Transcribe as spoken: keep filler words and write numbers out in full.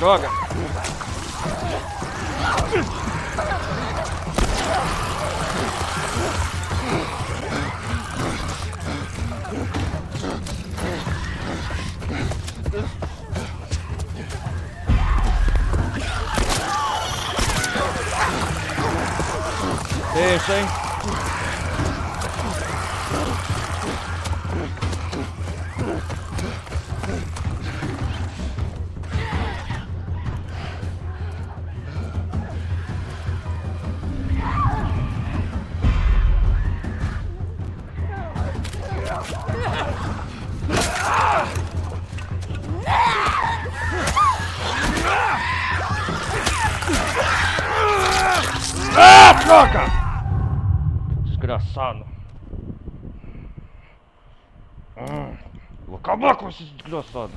Droga! Sì, sì. Ah, droga! Desgraçado. Hum, vou acabar com esse desgraçado.